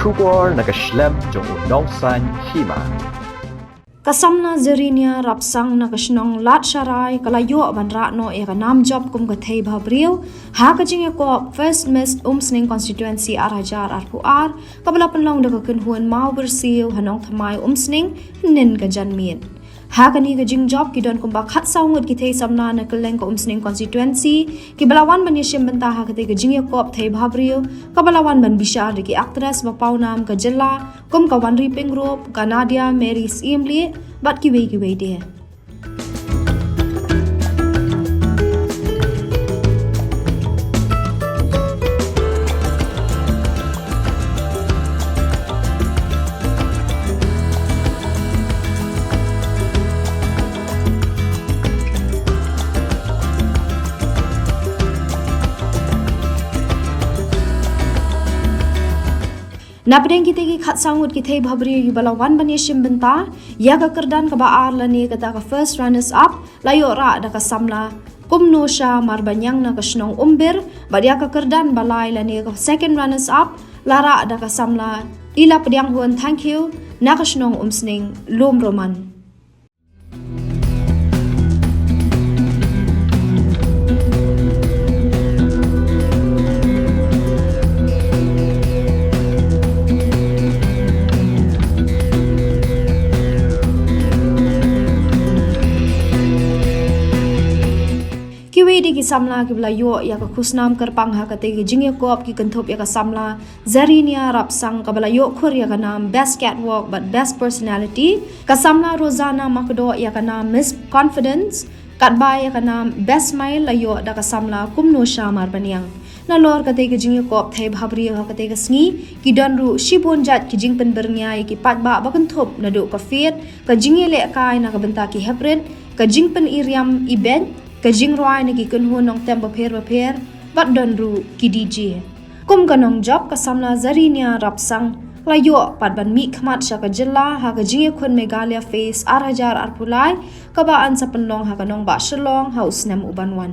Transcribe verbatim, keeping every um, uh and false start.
Khubor na ka shlem jong u nongsan hima. Ka samla Zarinia Rapsang na ka shnong Latsharai ka la ïoh ban rah noh ïa ka nam jop kum ka thei bhabriew ha ka jingïakop First Miss Umsning Constituency ar hajar arphew ar, kaba la pynlong da ka kynhun Mawbyrsiew ha Nongthymmai Umsning, hynnin ka janmiet. Ha kane ka jingjop ki don kumba khatsaw ngut ki thei samla na kylleng ka Umsning Constituency, kiba la wan ban ïashim bynta ha katei ka jingïakop thei bhabriew, kaba la wan ban bishar da ki actress ba pawnam ka jylla, kum ka Wanriping Rup, ka Nadia Mary Syiemlieh, bad kiwei kiwei de. Napdeng kitei ki khatsaw ngut ki thei bhabriew kiba la wan ban ïashim bynta, ïa ka kyrdan kaba ar lane kata ka first runners up, la ïoh rah da ka samla Kumnosha Marbaniang na ka shnong Umbir, bad ïa ka kyrdan ba lai lane ka second runners up, la rah da ka samla Ilapdianghun Thangkhiew na ka shnong Umsning, Lumroman. Kiwei de ki samla kiba la ïoh ïa ka khusnam kyrpang ha katei ka jingïakop ki kynthup ïa ka samla Zarinia Rapsang kaba la ïoh khur ïa ka nam Best Catwalk bad Best Personality, ka samla Rosanna Makdoh ïa ka nam Miss Confidence, katba ïa ka nam Best Smile la ïoh da ka samla Kumnosha Marbaniang. Nalor katei ka jingïakop thei bhabriew ha katei ka sngi, ki don ruh shibun jait ki jingpynbyrngia ïa ki paidbah ba kynthup naduh ka fiat, ka jingïalehkai na ka bynta ki heprit, ka jingpyni riam i beit, ka jingrwai na ki kynhun nongtem bapher bapher, bad don ruh ki D J. Kum ka nongjop, ka samla Zarinia Rapsang la ïoh pat ban mihkhmat sha ka jylla ha ka jingïakhun Meghalaya Fest ar hajar arphew lai, kaba yn sa pynlong ha ka nongbah Shillong ha u snem uban wan.